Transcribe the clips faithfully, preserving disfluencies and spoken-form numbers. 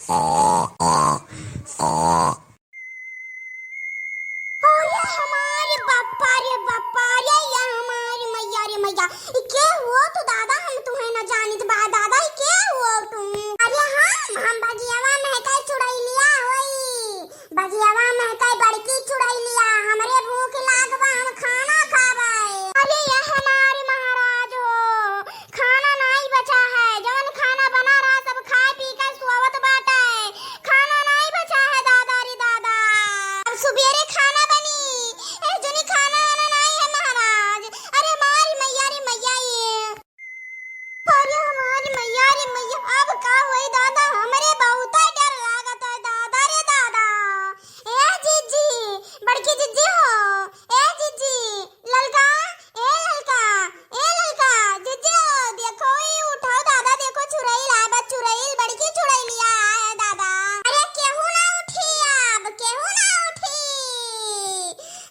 अरे हमारे बापा रे बापा रे, या हमारी मैया रे मैया, ई के हुआ तू दादा, हम तुहे न जानित बा दादा, ई के हुआ तू? अरे हम, हम बगियावा महकई चुड़ैलिया होई, बगियावा महकई बड़की चुड़ैलिया, हमरे भूख लाग बा, हम खाना खाबै। अरे या हमारे महाराज हो, खाना नाई बचा है, जवन खाना बना रहा सब खाए पी के सोवत बाटे, खाना नाई बचा है दादा रे दादा। अब सुबेरे खाना बनी, ए जुनी खाना वाना नाई है महाराज। अरे हमारी मैया रे मैया ये। अरे हमारी मैया रे मैया, अब का होई दादा, हमरे बहुत डर लागत है दादा रे दादा। ए जिज्जी, बड़की जिज्जी हो, ए जिज्जी, ललका, ए ललका, ए ललका, जिज्जी हो, देखो ई उठाओ दादा, देखो चुड़ैल आए बा, चुड़ैल, बड़की चुड़ैलिया आए है दादा। अरे केहू ना उठी अब, केहू ना उठी,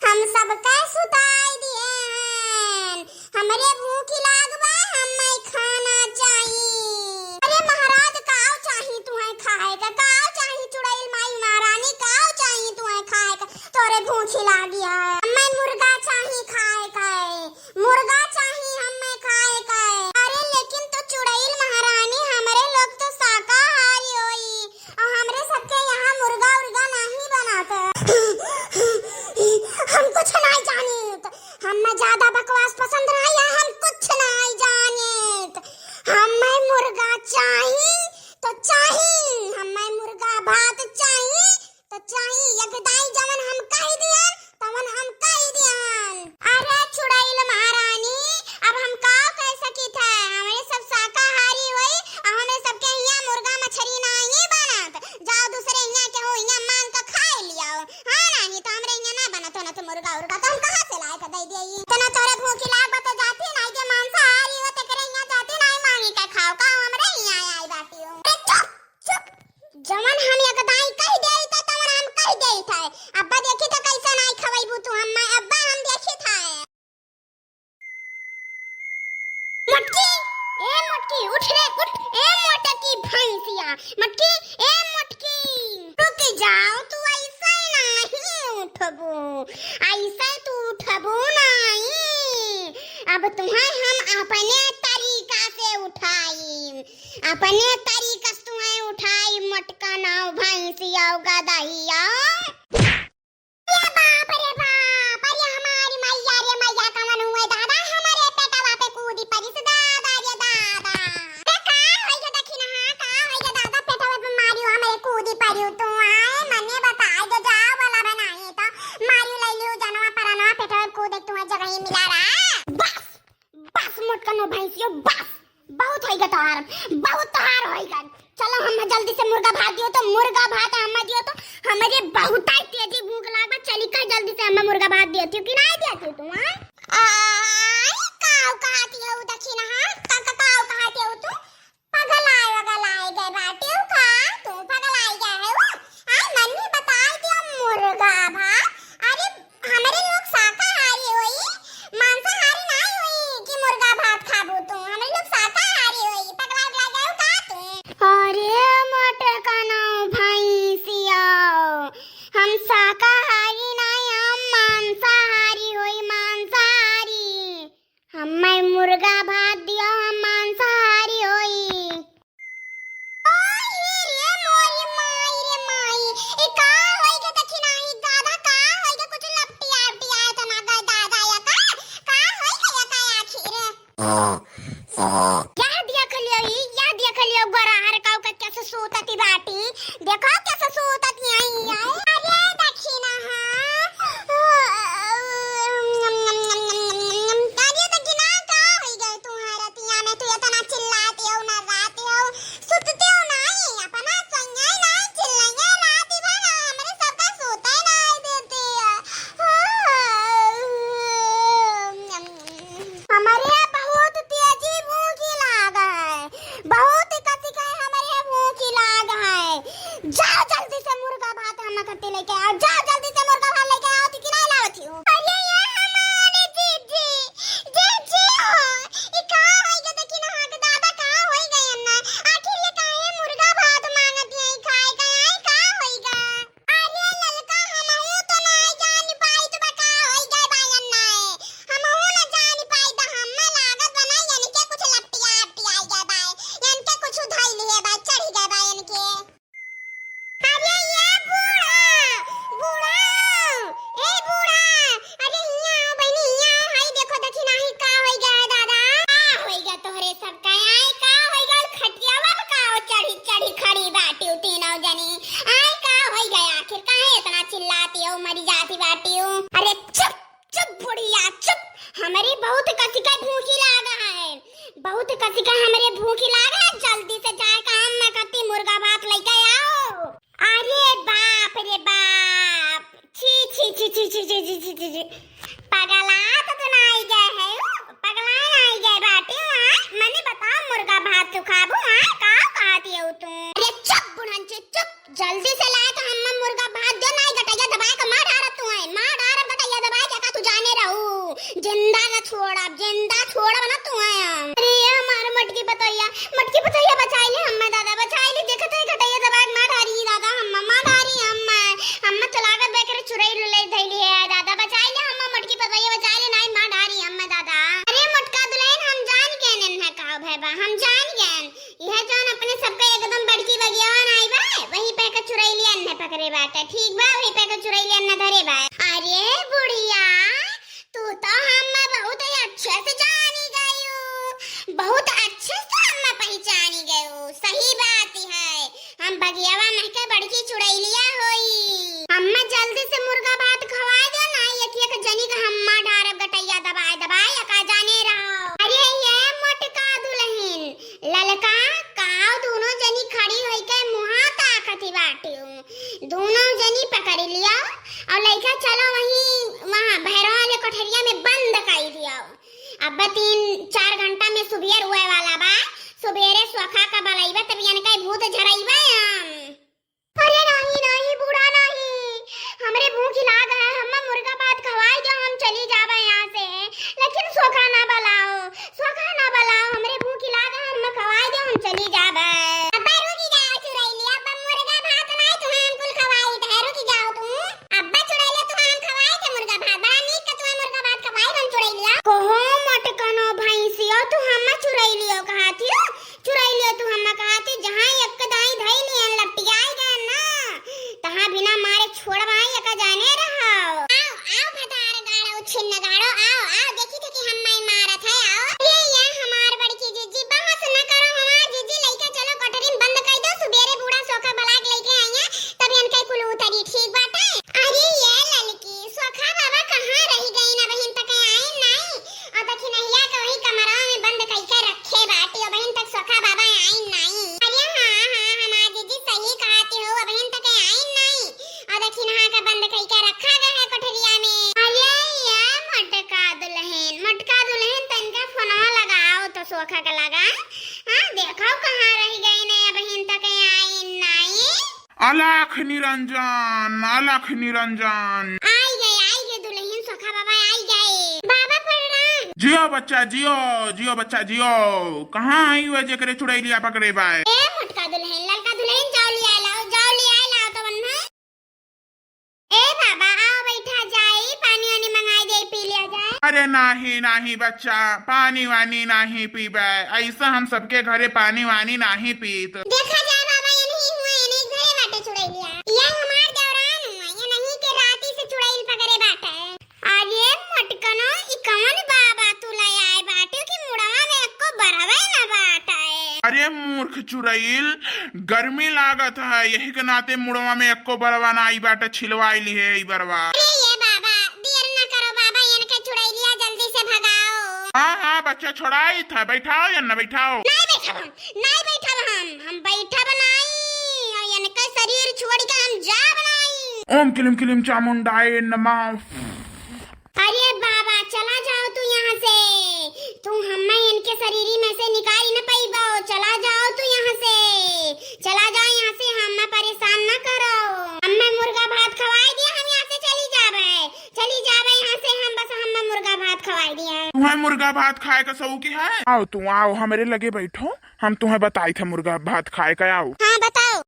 हम सबका सुताई दिए हैं। हमरे भूख लाग बा, हम्मे खाना चाही। अरे महाराज, काव चाही तुहे खाए का? काव चाही चुड़ैल माई महारानी, काव चाही तुहे खाए का? तोरे भूख लागी है। हम्मे मुर्गा चाही खाए का, मुर्गा चाही हम्मे खाए का। अरे लेकिन तो चुड़ैल महारानी, हमरे लोग तो शाकाहारी होई, और हमरे सबके यहाँ मुर्गा उर्गा नहीं बनाते। हम कुछ नहीं जानित। हम्मे ज्यादा बकवास पसंद नाई है, हम कुछ नाई जानित। हम्मे मुर्गा चाही तो चाही, हम्मे मुर्गा भात चाही तो चाही। एक दाई जवन हम कह दियन, तवन हम कह दियन। अरे चुड़ैल महारानी, अब हम का कह सकित है? हमरे सब शाकाहारी होई, और हमरे सबके हियाँ मुर्गा मछरी नाई बनत। जाओ दूसरे हियाँ के हो, हियाँ मांग के खाए लियाओ। हाँ, नाहीं तो हमरे हियाँ ना बनत हो ना तो मुर्गा उर्गा, तो हम कहाँ से लाए के दे दिए? इतना तोरे भूखी लाग बा तो जाती नाहीं, जे मांसाहारी हो तेकरे हियाँ जाती नाहीं मांगी के खाओ, का हमरे हियाँ आई बाटी हो? अरे चुप, चुप। जवन हम एक दाई कह देई तो तवन हम कह देई थे। अब्बा देखी तो कैसे नाहीं खवैबू तू हम्मे, अब्बा हम देखी थे। मोटकी, ए मोटकी, उठ रे, उठ, ए मोटकी भैंसिया, मोटकी, ए मोटकी, रुक जाओ, तू ऐसे नहीं उठबू, ऐसे तू उठबू नहीं। अब तुहे हम अपने तरीका से उठाई, अपने तरीका से तुहे उठाई, मोटका नाव भैंसिया, गदहिया। अरे बाप रे बाप, अरे हमारी मैया रे मैया, कवन हुए दादा, हमरे पेटवा पे कूदी परिस दादा रे दादा। अरे का होई गे दखिनहा, का होई गे दादा, पेटवा पे मारियो हमरे कूदी परियो तू, आए मने बताए दे जाओ वाला बनाई तो मारियो ले लियो जनवा परनवा पेटवा पे कूदे तू जगह ही मिला रहा। बस बस मोटका नाव भैंसियो, बस, बहुत होई गे तोहार, बहुत तोहार होई गे। चलो हम्मे जल्दी से मुर्गा भात दियो तो, मुर्गा भात हम्मे दियो तो, हमरे बहुत तेजी भूख लाग बा, चली का जल्दी से हम्मे मुर्गा भात दियो, क्यों कि नाहीं दियो तू, हाँ? आई, काऊ कहती हो दखिनहा, का, का, काऊ कहती हो तू? पगलाए वगलाए गए बाटे हो का? तू पगलाए गए है वो? आई मम्मी बताई दियो मुर्गा भात। अरे हमरे लोग शाकाहारी होई, मांसाहारी नाहीं होई कि मुर्गा भात खाबू तू। हमरे लोग शाकाहारी होई, पगला उगला गए हो का तू? अरे मोटका नाव भैंसिया, हम शाकाहारी नाहीं, हम मांसाहारी होई, मांसाहारी। हम्मे मुर्गा भात दियो, हम मांसाहारी होई। ओही रे मोरी माई रे माई, ई का होई गे दखिनहा, ई दादा का होई गे, कुछ लपटिया उपटिया तो ना गए दादा, या का, का होई गे या का आखिर? या देख लियो ई, या देख लियो गोरा हर काऊ का कैसे सूतती बाटी, देखो कैसे सूतती आई है। अरे दखिनहा, अरे दखिनहा का होई गे तुम्हारा रतिया में, तू इतना चिल्लाती हो, नर्राती हो, सुतती हो नाहीं, अपना सोइया नाहीं, चिल्लाइया रात भर हमरे सबका सोते नाहीं देती है। हमरे बहुत तेजी भूखी लाग है, बहुत कसी के हमरे भूखी लाग है। जाओ जल्दी से मुर्गा भात हम खत्ते लेके आओ, जाओ जल्दी से मुर्गा भात लेके आओ, थी कि नाहीं लावत हो? अरे ये हमारे जीजी, जीजी हो, ई का होई गे दखिनहा के दादा, का होई गे अन्ना? आखिर ये काहे मुर्गा भात मांगती है, खाए रे बाप, छी, छी, छी। पगला तो तू नाई गए है, उ? पगला नाई गए बाटे, हाँ? मने बताओ, मुर्गा भात तू खाबू, हाँ? का कहती हो तू? अरे चुप बुढ़न छी, चुप। जल्दी से लाए तो हम्मा मुर्गा भात दे, नाई गटैया दबाए के मार डारब तू है, मार डारब गटैया दबाए के, का तू जाने रहू? जिंदा ना छोड़ब, जिंदा छोड़ब ना तू है हम। अरे ये हमार मटकी पतोहिया, मटकी पतोहिया बचाई ले हम्मा दादा, बचाई ले, देखत है गटैया दबाए के मार डारी दादा हम्मा, मार डारी हम्मा, हम्मा तो लागत बा एकरे चुड़ैल उड़ैल धैली है दादा, बचाई ले हम्मा मटकी पतोहिया बचाई ले, नाई मार डारी हम्मा दादा। अरे मोटका दुलहिन हम जान गए नेन्हा का भय बा, हम जान गए। यह जौन अपने सबके एकदम बड़की बगियावा नाई बा, वही पे के चुड़ैलिया अन्ने पकड़े बाटे, ठीक बा, वही पे के चुड़ैलिया अन्ने धरे बा। अरे बुढ़िया, तू तो हम्मा बहुत ही अच्छे से जानी गयू, बहुत अच्छे से हम्मा पहचानी गयू। सही बात है, हम बगियावा महके बड़की चुड़ैलिया होई। हम्मा जल्दी से मुर्गा भात खवाए दे ना, एक एक जनी का हम्मा डारब गटैया दबाए दबाए, का जाने रहो। अरे ये मोटका दुलहिन, ललका, काव दोनों जनी खड़ी होइके मुहा ताकती बाटिउ। दोनों जनी पकड़ लिया और लइका चलो वहीं, वहाँ भैरवा वाले कोठरिया में बंद कर दिया। अब तीन चार घंटा में सुबेर हुए वाला बा, सुबेरे सोखा का बलैबा तब इनका भूत झरैबा हम। अरे नहीं, नहीं, बूढ़ा नहीं, हमरे भूख लाग है, हम्मा मुर्गा भात खवाई दो, हम चली जाबे यहाँ से, लेकिन सोखा ना बलाओ, सोखा ना बलाओ, हमरे भूख लाग है, हम्मा खवाई दो, हम चली जाबे। अब्बा रुकी जाओ चुड़ैली, अब्बा मुर्गा भात नहीं तुम्हें हम कुल खवाई है, रुकी जाओ तुम। अब्बा चुड़ैली तुम्हें हम खवाई थे मुर्गा भात, बड़ा नीक का तुम्हें मुर्गा भात खवाई हम चुड़ैलिया। कहो मटकनो भैंसियो, तू हम्मा चुड़ैलियो कहा थी, चुड़ैलियो तू हम्मा कहा थी, जहाँ एक दाई धई लियन लपटियाई गए ना, तहाँ बिना मारे छोड़वाई एका जाने रहो। आओ, आओ भतार गाड़ो, छिन्न गाड़ो, आओ, आओ, देखी थे कि हम माई मारत है, आओ। ये, ये हमार बड़की जीजी, बहस न करो, हमार जीजी, लइका चलो कोठरी में बंद कर दो, सुबेरे बूढ़ा सोखा बलाक लेके आई है, तब इनके कुल उतरी, ठीक बाटे। अरे ये ललकी, सोखा बाबा कहाँ रह गई ना, बहिन तक आई नहीं? और दखिनहिया के वही कमरा में बंद कइके रखे बाटी, अबहिन तक सोखा बाबा आइन नाई। अरे हाँ, हाँ, हमार जीजी सही कहती हो, अबहिन तक आइन नाई। और दखिनहा के बंद कइके रखा गया है कोठरिया में। अरे ये मोटका दुलहिन, मोटका दुलहिन तनका फोनवा लगाओ तो सोखा के लगा। हाँ, देखो कहाँ रह गई ने, अबहिन तक आइन नाई। अलख निरंजन, अलख निरंजन। आई गए, आई गए दुलहिन, सोखा बाबा आई गए। बाबा प्रणाम। जियो बच्चा, जियो, जियो बच्चा, जियो। कहाँ आई हुआ जेकरे चुड़ैलिया पकड़े बाय? ए मोटका दुलहिन, ललका दुलहिन, जाओ लियाए लाओ, जाओ लियाए लाओ तो वन्ना। ए बाबा, आओ बैठा जाई, पानी वानी मंगाई दे, पी लिया जाए। अरे नाही, नाही बच्चा, पानी वानी नाही पीबे। ऐसा हम सबके घरे पानी वानी नाही पीत। देखा जाए बाबा, ये नहीं हुआ, ये नहीं घरे बाटे चुड़ैलिया। ये हमार देवरान हुआ, ये नहीं के राती से चुड़ैल पकड़े बाटे। अरे मटकनो, ई कौन बाबा तू ले आए बाटे कि मुड़वा में एको बरवे न बाटे? अरे मूर्ख चुड़ैल, गर्मी लागत है, यही के नाते मुड़वा में एको बरवा ना आई बाटे, छिलवाई लिहे ई बरवा। अरे ये बाबा, देर न करो बाबा, इनके चुड़ैलिया जल्दी से भगाओ। हाँ, हाँ बच्चा, छोड़ाई था, बैठाओ यन्ना, बैठाओ। नहीं बैठब हम, नहीं बैठब हम, हम बैठब नहीं, और इनके शरीर छोड़ के हम जाब नहीं। ओम किलिम किलिम चामुंडाय नमः। अरे बाबा, चला जाओ तू यहाँ से, तू हम्मे इनके शरीरी में से निकाल न पइबो, चला जाओ तू यहाँ से, चला जाओ यहाँ से, हम्मे परेशान न करो, हम्मे मुर्गा भात खवाई दिया, हम यहाँ से चली जाबे, चली जाबे यहाँ से हम, बस हम्मे मुर्गा भात खवाई दिया। तुम्हें मुर्गा भात खाए का शौक है? आओ तू, आओ हमरे लगे बैठो, हम तुम्हें बताई थे मुर्गा भात खाए का, आओ। हाँ बताओ।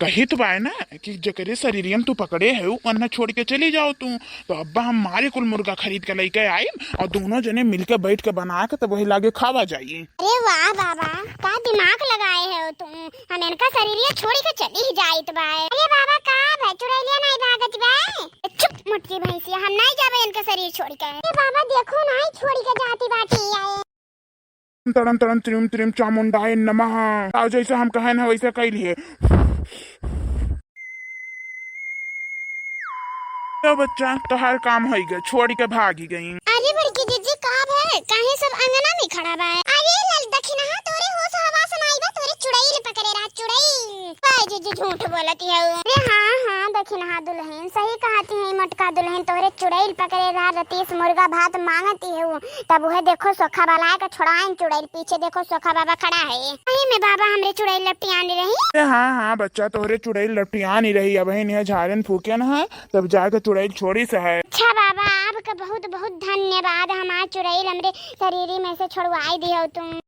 कहित बाय ना कि जेकरे शरीरियम तू पकड़े है, उ अन्ना छोड़ के चली जाओ तू। तो अब्बा हम मारे कुल मुर्गा खरीद के लेके आइम और दोनों जने मिलके बैठ के बना के तब वही लागे खावा जाई। अरे वाह बाबा, का दिमाग लगाए है तुम, हम इनका शरीरिया छोड़ के चली ही जाइत बाय। अरे बाबा का भाई चुड़ैलिया नहीं भागत बाय? चुप मोटकी भैंसिया, हम नहीं जाबे इनका शरीर छोड़ के। अरे बाबा देखो नहीं छोड़ के जाती बाटी आए। तड़न तड़न त्रिम त्रिम चामुंडाय नमः। आओ जैसे हम कहन है वैसे कैली है। तो बच्चा तोहार काम होई गए, छोड़ के भागी गई। अरे बड़की जीजी का भे, काहे सब अंगना में खड़ा बा? अरे लाल दखिनहा तोरे होश हवास नाई बा, तोरे चुड़ैल पकड़े रहा, चुड़ैल। का जीजी झूठ बोलती है? अरे हाँ हाँ देखिन हा दुलहिन, सही कहती है मोटका दुलहिन, तोहरे चुड़ैल पकड़े रहा रतीश, मुर्गा भात मांगती है वो, तब उहे देखो सोखा बाबा आए के छोड़ाइन चुड़ैल, पीछे देखो सोखा बाबा खड़ा है। सही में बाबा हमरे चुड़ैल लपटियान रही। अरे हाँ, हाँ बच्चा, तोहरे चुड़ैल लपटियान ही रही, अबहिन यहाँ झारन फूकेन है, तब जाके चुड़ैल छोड़िस है। अच्छा बाबा, आपका बहुत बहुत धन्यवाद, हमार चुड़ैल हमरे शरीरी में से छोड़वाई दियो तुम।